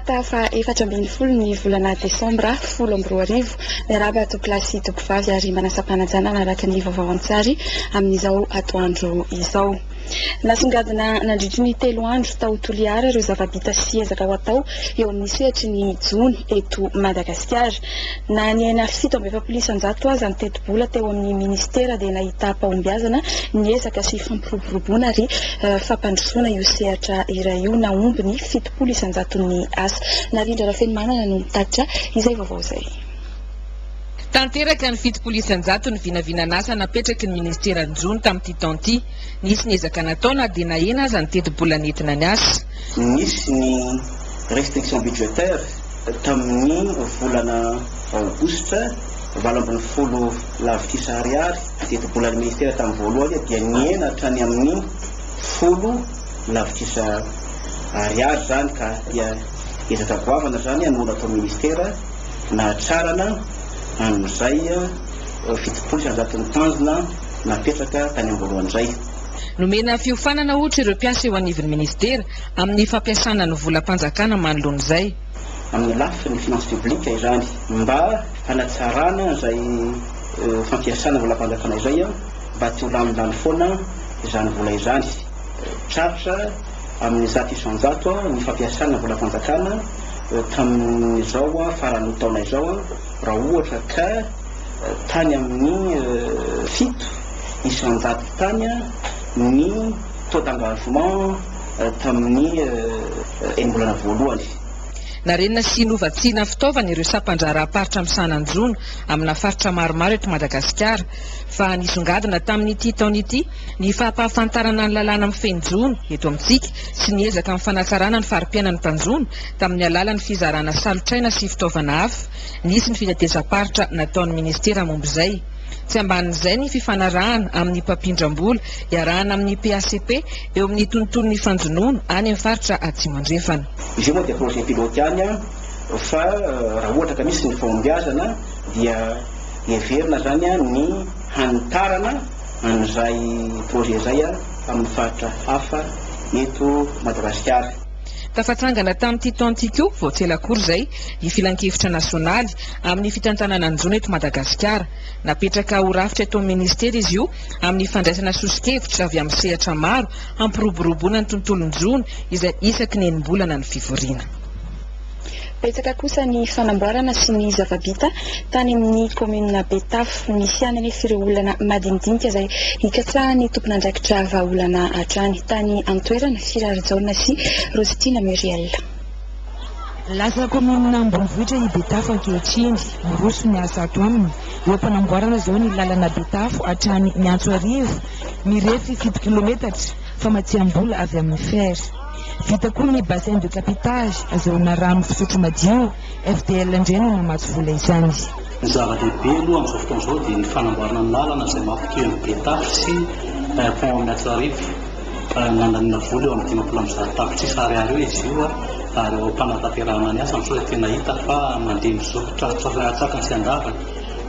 Talata faha 14 ny volana desambra 2010. Miarahaba tompolahy sy tompovavy ary manasam-panajana hanaraka ny vaovao an-tsary amin'izao atoandro izao. Nasongadina nandritry ny telo andro tao Toliara ireo zava-bita sy ezaka ho atao eo amin'ny sehatry ny jono eto Madagasikara. Na nihena 47% aza ny tetibola teo amin'ny minisitera dia nahitam-pahombiazana ny ezaka sy fampiroboroboana ary fampandrosoana io sehatra iray io. Nahomby ny 70 isan-jaton'ny asa. Narindra Rafenomanana no mitatitra izay vaovao izay. Tanteraka ny 70% ny vinavinan'asa napetraky ny minisiteran'ny jono tamin'ity taona ity. Nisy ny ezaka natao na dia nahena aza ny tetibola nentina niasa. Nisy ny restriction budgétaire tamin'ny volana aogositra 18 lavitrisa ariary. Tetibolan'ny minisitera tamin'ny voalohany dia nihena hatrany amin'ny folo lavitrisa ariary izany ka dia ezaka goavana izany no nataon'ny minisitera nahatrarana an'izay 70% ny tanjona napetraka tany am-boalohany izay. Nomena fiofanana ohatra ireo mpiasa eo anivon'ny minisitera amin'ny fampiasana ny volam-panjakana manoloana izay. Amin'ny lafiny finance publique izany mba hanatsarana izay fampiasana volam-panjakana izay mba tsy ho lanilany foana izany vola izany. Tratra amin'ny 100% ny fampiasana volam-panjakana tamin'izao faran'ny taona izao raha ohatra ka tany amin'ny 7% tany ny taux d'engagement tamin'ny enim-bolana voalohany. Narenina sy novatsiana fitaovana ireo sampan-draharaham-paritra misahana ny jono amina faritra maromaro eto Madagasikara. Fa nisongadina tamin'ity taona ity ny fampahafantarana ny lalàna mifehy ny jono eto amintsika sy ny ezaka amin'ny fanatsarana ny fari-piainan'ny mpanjono tamin'ny alalan'ny fizarana salotraina sy fitaovana hafa. Nisy ny fitetezam-paritra nataon'ny minisitera momba izay. Tsy ambanin'izay ny fifanarahana amin'ny mpampindram-bola iarahana amin'ny PACP eo amin'ny tontolon'ny fanjonoana any amin'ny faritra Atsimo Andrefana. Izy io moa dia projet pilote ihany fa raha ohatra ka misy ny fahombiazana dia heverina izany ny hanitarana an'izay projet izay amin'ny faritra hafa eto Madagasikara. Tafatsangana tamin'ity taona ity koa, vao tsy ela akory izay, ny Filankevitra nasionaly amin'ny fitantanana ny jono eto Madagasikara. Napetraka ho rafitra eto amin'ny minisitera izy io amin'ny fandraisana soso-kevitra avy amin'ny sehatra maro hampiroboroboana ny tontolon'ny jono izay isaky ny enim-bolana ny fivoriana. Betsaka kosa ny fanamboarana sy ny zava-bita tany amin'ny kaominina Betafo. Nisy ihany anefa ireo olana madinidinika izay hikatsahan'ny tompon'andraikitra vahaolana hatrany. Tany an-toerana, Firarijaona sy Rosetina Muriel. Lasa kaominina ambonivohitra i Betafo ankehitriny. Miroso ny asa ato aminy. Eo am-panamboarana izao ny lalana Betafo hatrany Miantsoarivo, mirefy fito kilometatra, famatsiam-bola avy amin'ny fer. Vita koa ny bassin de capitage, azahoana rano fisotro madio, FDL indray no namatsy vola izany. Ny zava-dehibe aloha amin'izao fotoana izao dia ny fanamboarana ny lalana izay mampitohy an'i Betafo sy Pont Miatsarivo. Nandaniana vola eo amin'ny 150 tapitrisa ariary eo izy io ary eo am-panatanterahana ny asa amin'izao dia tena hita fa mandeha mizotra antsakany sy andavany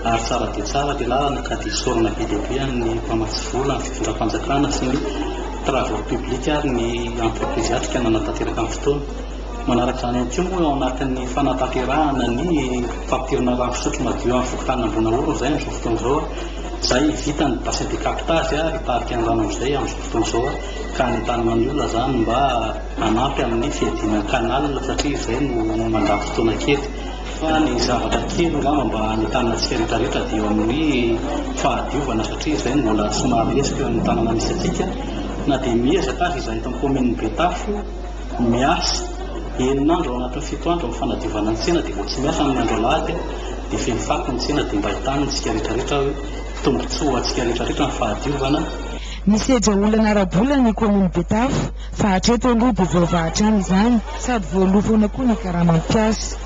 ary tsara dia tsara ilay lalana ka dia isaorana be dia be an'ny mpamatsy vola, ny fitondram-panjakana sy ny travaux publics ary ny entreprise atrika nanatanteraka ny fotoana. Manaraka izany ihany koa moa ao anatin'ny fanatanterahana ny fampidirana rano fisotro madio amin'ny fokontany Amboanahorona izay amin'izao fotoana izao izay vita ny bassin de captage ary hitarika ny rano amin'izay amin'izao fotoana izao ka hanentanana ny olona izany mba hanampy amin'ny fiadiana ny canal satria izay no mandany fotoana kely. Fa ny zavatra kely angamba mba hanentanana antsika rehetra rehetra dia eo amin'ny fahadiovana satria izay no mbola somary lesoka eo amin'ny tanàna misy antsika na dia miezaka aza izahay eto amin'ny kaominin'i Betafo miasa enina andro ao anatin'ny fito andro amin'ny fanadiovana ny tsena dia vao tsy miasa amin'ny andro alahady dia feno fako ny tsena dia mba ahitana antsika rehetra rehetra hoe tombontsoa ho antsika rehetra rehetra ny fahadiovana. Misedra olana ara-bola ny kaomin'i Betafo fa hatreto aloha dia voavaha hatrany izany sady voaloa foana koa ny karaman'ny mpiasa.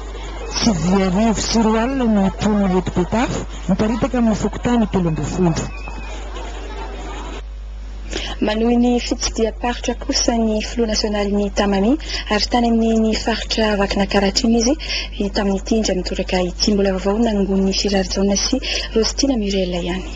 2009 ny mponina eto Betafo miparitaka amin'ny fokontany 13. Manohy ny fitsidiham-paritra kosa ny filoha nasionalin'ny Tamami ary tany amin'iny faritra Vakinakaratra iny izy tamin'ity indray mitoraka ity. Mbola vaovao nanongonin'i Firarijaona sy Rosetina Muriel ihany.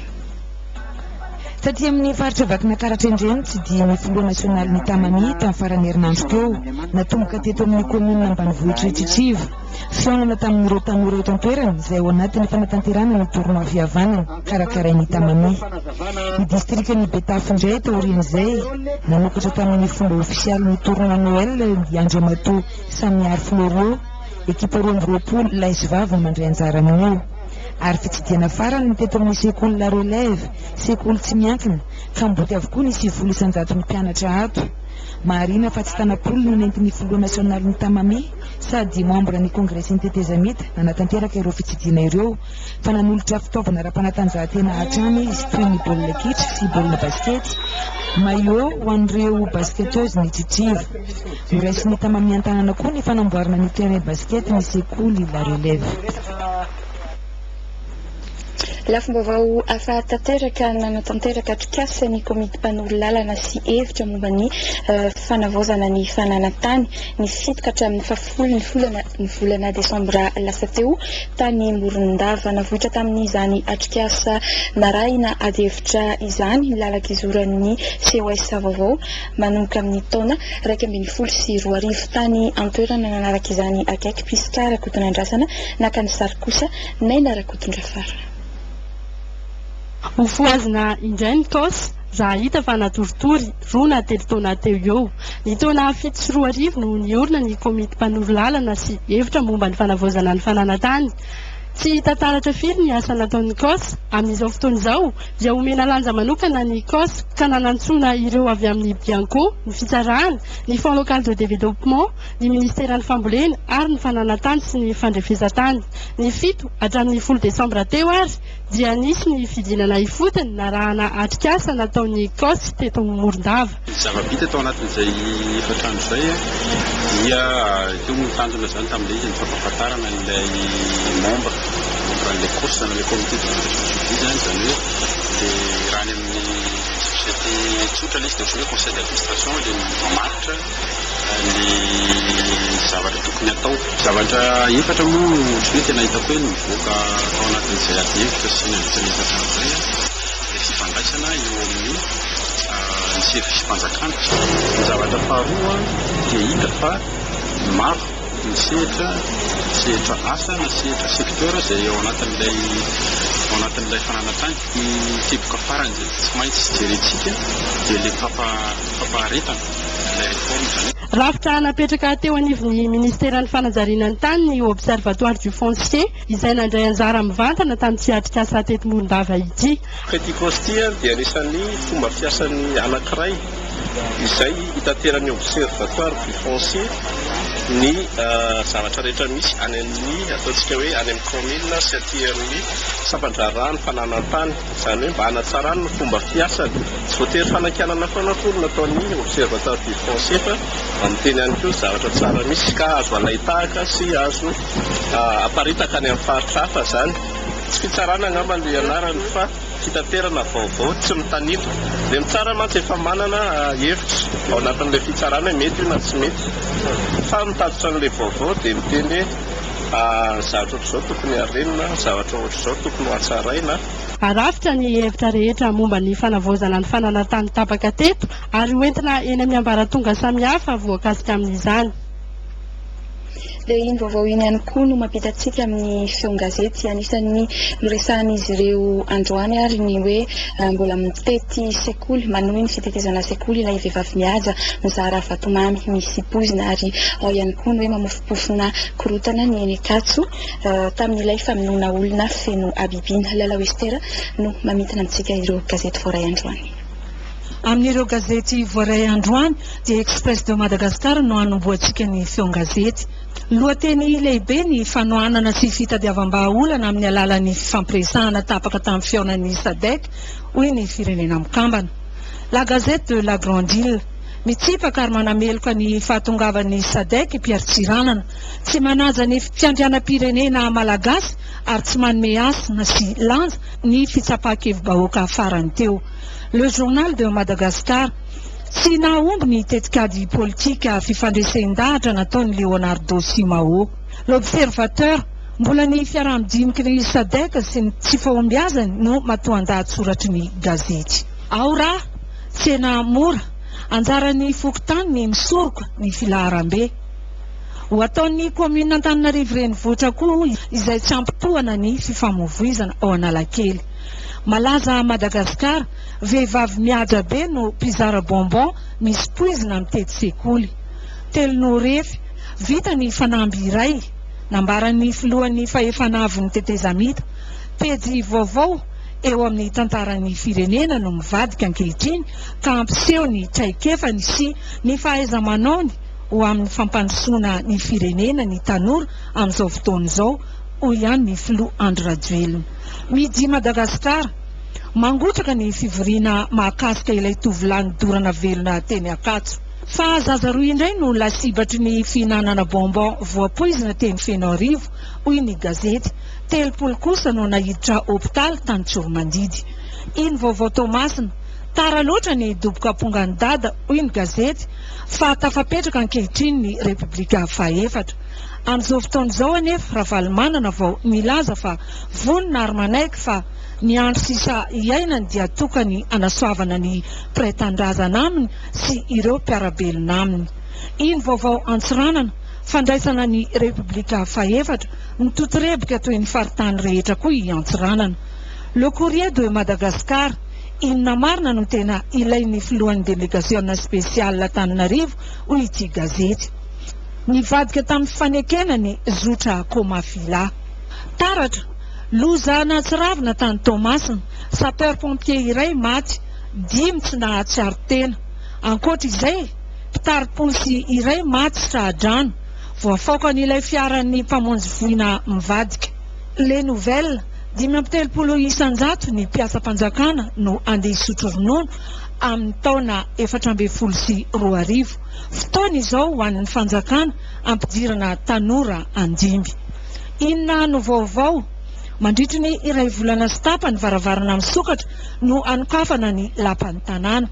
Taty amin'ny faritra Vakinankaratra indray notsidihin'ny filoha nasionalin'ny Tamami tamin'ny faran'ny herinandro teo. Natomboka teto amin'ny kaominina ambanivohitr'i Tritriva. Fihaonana tamin'ireo tanora eto an-toerana izay ao anatin'ny fanatanterahana ny tournoi fihavanana karakarain'ny Tamami. Ny distrikan'i Betafo indray taorian'izay nanokatra tamin'ny fomba ofisialy ny tournoi Noël i Andriamatoa Samiary Floriot. Ekipa 22 lahy sy vavy no mandray anjara amin'io. Ary fitsidihana farany ny teto amin'ny sekoly La Relève, sekoly tsy miankina, kamboty avokoa ny 90 isan-jaton'ny mpianatra ato. Marihina fa tsy tanam-polo no nentin'ny filoha nasionalin'ny Tamami sady membre ny kongresin'ny tetezamita nanatanteraka ireo fitsidihana ireo fa nanolotra fitaovana ara-panatanjahantena hatrany izy toy ny baolina kitra sy baolina basikety, maillot ho an'ireo basketteuses ny Tritriva. Noraisin'ny Tamami an-tanana koa ny fanamboarana ny terrain basket ny sekoly La Relève. Lafim-baovao hafa tanteraka nanatanteraka atrikasa ny komity mpanoro lalana sy hevitra momba ny fanavaozana ny fananan-tany ny fito ka hatramin'ny fahafolo ny volana ny volana desambra lasa teo tany Morondava. Navoitra tamin'izany atrikasa narahina adihevitra izany ny lalan-kizoran'ny COS vaovao manomboka amin'ny taona 2011. Tany an-toerana nanaraka izany akaiky Prisca Rakotonandrasana, naka ny sary kosa Naina Rakotondrafara. Hofohazina indray ny Cos raha hita fa natoritory roa na telo taona teo eo. Ny taona 2007 no niorina ny komity mpanoro lalana sy hevitra momba ny fanavaozana ny fananan-tany. Tsy hita taratra firy ny asa nataon'ny Cos. Amin'izao fotoana izao dia omena lanja manokana ny Cos ka nanantsoana ireo avy amin'ny Bianco, ny fitsarana, ny Fonds local de développement, ny minisiteran'ny fambolena ary ny fananan-tany sy ny fandrefesan-tany. Ny 7 hatramin'ny 10 desambra teo ary dia nisy ny fidinana ifotony narahana atrikasa nataon'ny Cos teto Morondava. Ny zava-bita tao anatin'izay efatra andro izay dia teo moa ny tanjona izany tamin'ilay izy ny fampahafantarana an'ilay membre, membre an'ilay Cos na ilay comité de suivi izany, izany hoe ilay raha any amin'ny société tsotra ilay izy dia ohatran'ny hoe conseil d'administration ilay mamaritra ny zavatra tokony hatao. Zavatra efatra moa no ohatran'ny hoe tena hitako hoe nivoaka tao anatin'izay adihevitra sy nandritra ny efatra andro izay, ilay fifandraisana eo amin'ny ny servisim-panjakana. Ny zavatra faharoa dia hita fa maro ny sehatra, sehatra asa na sehatra secteur izay ao anatin'ilay ao anatin'ilay fananan-tany. Ny teboka farany izay tsy maintsy jerentsika dia ilay fampaharetana ilay réforme izany. Rafitra napetraka teo anivon'ny Ministeran'ny Fanajariana ny Tany ny Observatoire du Foncier izay nandray anjara mivantana tamin'ity atrikasa teto Morondava ity. Ity cos ity dia anisan'ny fomba fiasan'ny anankiray izay itateran'ny Observatoire du Foncier ny zavatra rehetra misy any amin'ny ataontsika hoe any amin'ny kaominina sy aty amin'ny sampan-draharahan'ny fananan-tany. Izany hoe mba hanatsarany ny fomba fiasany. Tsy voatery fanakianana foana akory no ataon'ny Observatoire du Foncier fa mba miteny ihany koa ny zavatra tsara misy ka azo alain-tahaka sy azo aparitaka any amin'ny faritra hafa izany. Tsy fitsarana angamba ilay anarany fa fitaterana vaovao tsy mitanila. Ilay mitsara mantsy efa manana hevitra ao anatin'ilay fitsarana hoe mety io na tsy mety. Fa mitatitra an'ilay vaovao dia miteny hoe zavatra ohatr'izao tokony harenina, zavatra ohatr'izao tokony hohatsaraina. Arafitra ny hevitra rehetra momba ny fanavaozana ny fananan-tany tapaka teto ary hoentina eny amin'ny ambaratonga samihafa voakasika amin'izany. Dia iny vaovao iny ihany koa no mampita antsika amin'ny feon-gazety. Anisan'ny noresahan'izy ireo androany ary ny hoe mbola mitety sekoly, manohy ny fitetezana sekoly ilay vehivavy mihaja mizara vatomamy misy poizina ary ao ihany koa ny hoe mamofompofona korontana ny eny Ankatso tamin'ilay famonoana olona feno habibiana. Lalao Esther no mamintina amintsika ireo gazety voaray androany. Amin'ireo gazety voaray androany dia Express de Madagascar no hanombohantsika ny feon-gazety. Lohateny lehibe ny fanohanana sy fitadiavam-bahaolana amin'ny alalan'ny fifampiresahana tapaka tamin'ny fihaonan'ny Sadec, hoy ny Firenena Mikambana. La Gazette de la Grande Ile. Mitsipaka ary manameloka ny fahatongavan'ny Sadec i Pierre Tsiranana. Tsy manaja ny fiandrianam-pirenena malagasy ary tsy manome hasina sy lanja ny fitsapan-kevi-bahoaka farany teo. Le Journal de Madagascar, Tsy nahomby ny tetikady politika fifandresen-dahatra nataon'i Leonardo Simao. L'Observateur, Mbola ny fiaraha-midiniky ny Sadec sy ny tsy fahombiazany no matoandahatsoratry ny gazety. Ao raha, tsena mora, anjaran'ny fokontany ny misoroka ny filaharambe. Ho ataon'ny kaominina Antananarivo Renivohitra koa izay tsy hampitohana ny fifamoivoizana ao Analakely. Malaza Madagasikara, vehivavy mihaja be no mpizara bonbon misy poizina mitety sekoly. Telonohorefy, vita ny fanamby iray, nambaran'ny filohan'ny fahefana avon'ny tetezamita. Pejy vaovao eo amin'ny tantaran'ny firenena no mivadika ankehitriny ka hampiseho ny traikefany sy ny fahaiza-manaony ho amin'ny fampandrosoana ny firenena ny tanora amin'izao fotoana izao, hoy ihany ny filoha Andry Rajoelina. Midi Madagascar, Mangotraka ny fivoriana mahakasika ilay tovolahy nodorana velona teny Ankatso. Fa zaza roa indray no lasibatry ny fihinanana bonbon voapoizina teny Fenoarivo, hoy ny gazety. 30 kosa no naiditra hopitaly tany Tsiromandidy. Iny vaovao Toamasina, Tara loatra ny doboka ampongan'i Dada, hoy ny gazety, fa tafapetraka ankehitriny ny Repoblika fahefatra. Amin'izao fotoana izao anefa Ravalomanana vao nilaza fa vonona ary manaiky fa ny andro sisa iainany dia tokany hanasoavana ny mpiray tanindrazana aminy sy ireo mpiara-belona aminy. Iny vaovao Antsiranana, fandraisana ny Repoblika fahefatra, mitotorebika toy ny faritany rehetra koa i Antsiranana. Le Courrier de Madagascar, Inona marina no tena ilain'ny filohan'ny delegasiona spesialy Antananarivo, hoy ity gazety. Nivadika tamin'ny fanekena ny zotra Comafila. Taratra, loza nahatsiravina tany Toamasina, sapeur pompier iray maty, dimy tsy nahatsiaro tena. Ankoatra izay, mpitari-posy iray maty tsy tra-drano, voafaokan'ilay fiaran'ny mpamonjy voina mivadika. Les Nouvelles, 35 isan-jato ny mpiasam-panjakana no handeha hisotro ronono amin'ny taona 2014. Fotoana izao ho an'ny fanjakana hampidirana tanora handimby. Inona no vaovao? Mandritry ny iray volana sy tapany varavarana misokatra no hanokafana ny lapan'ny tanàna.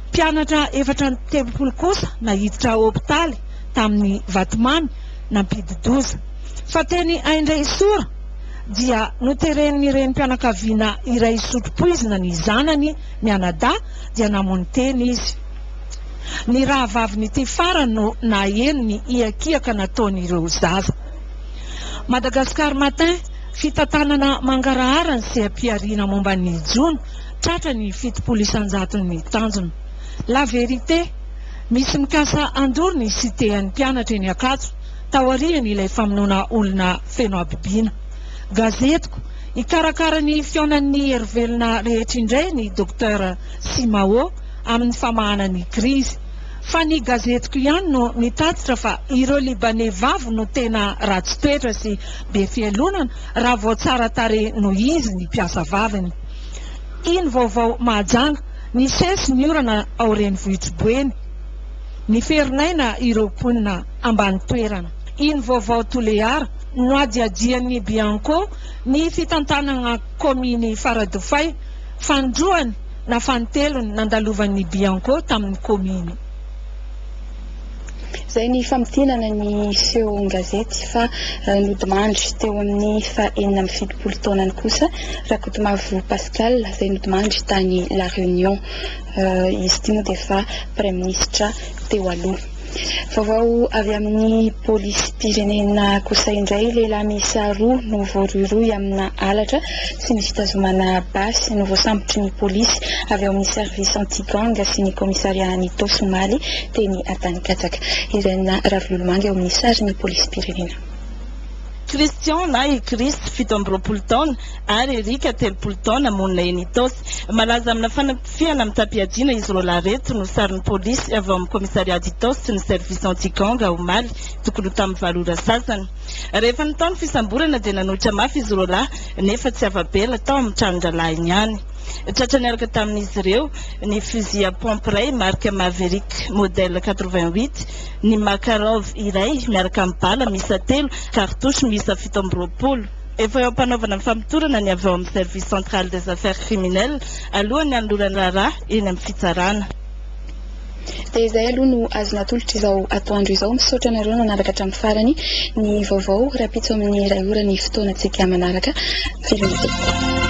Mpianatra 34 kosa naiditra hopitaly tamin'ny vatomamy nampidi-doza. Fa teny Aindraisora dia noteren'ny renim-pianakaviana iray hisotro poizina ny zanany mianadahy dia namono tena izy. Ny rahavavin'ity farany no naheno ny hiakiaka nataon'ireo zaza. Madagascar Matin, Fitantanana mangarahara ny seha-pihariana momba ny jono, tratra ny 70 isan-jaton'ny tanjona. La Vérité, Misy mikasa handoro ny cité an'ny mpianatra eny Ankatso taorian'ilay famonoana olona feno habibiana. Gazetiko, Hikarakara ny fihaonan'ny herivelona rehetra indray ny Docteur Simao amin'ny famahana ny krizy. Fa ny gazetiko ihany no nitatitra fa ireo Libaney vavy no tena ratsy toetra sy be fialonana raha vao tsara tarehy noho izy ny mpiasa vaviny. Iny vaovao Mahajanga, nisesy ny orana ao renivohitr'i Boeny. Niferinaina ireo mponina ambany toerana. Iny vaovao Toliara, nohadihadian'ny Bianco ny fitantanana kaominy Faradofay, fanindroany na fanintelony nandalovan'ny Bianco tamin'ny kaominy. Izay ny famintinana ny feon-gazety fa nodimandry teo amin'ny faha 76 taonany kosa Rakotomavo Pascal izay nodimandry tany La Réunion. Izy ity moa dia efa praiminisitra teo aloha. Vaovao avy amin'ny polisim-pirenena kosa indray, lehilahy miisa roa no voarohirohy amina halatra sy ny fitazomana basy no voasambotry ny polisy avy ao amin'ny service anti-gang sy ny commissariat Itaosy omaly teny Antanikatsaka. Irène Ravololomanga eo amin'ny sarin'ny polisim-pirenena. Christian na i Chris, 27 taona, ary Eric, 30 taona, monina eny Itaosy. Malaza amina fanafihana mitam-piadiana izy roalahy ireto no saron'ny polisy avy ao amin'ny commissariat d'Itaosy sy ny service anti-gang omaly tokony ho tamin'ny valo ora sasany. Rehefa natao ny fisamborana dia nanohitra mafy izy roalahy nefa tsy afa-bela tao amin'ny tranon-drahalahiny ihany. Tratra niaraka tamin'izy ireo ny fusil à pompe iray marika Maverick modèle 88, ny Makarov iray miaraka amin'ny bala miisa telo, cartouche miisa 27. Efa eo am-panaovana ny famotorana ny avy ao amin'ny Service central des affaires criminelles alohan'ny hanolorana raharaha eny amin'ny fitsarana. Dia izay aloha no azo natolotra izao atoandro izao. Misaotra anareo nanaraka hatramin'ny farany ny vaovao. Rahampitso amin'ny iray ora ny fotoanantsika manaraka. Veloma tompoko.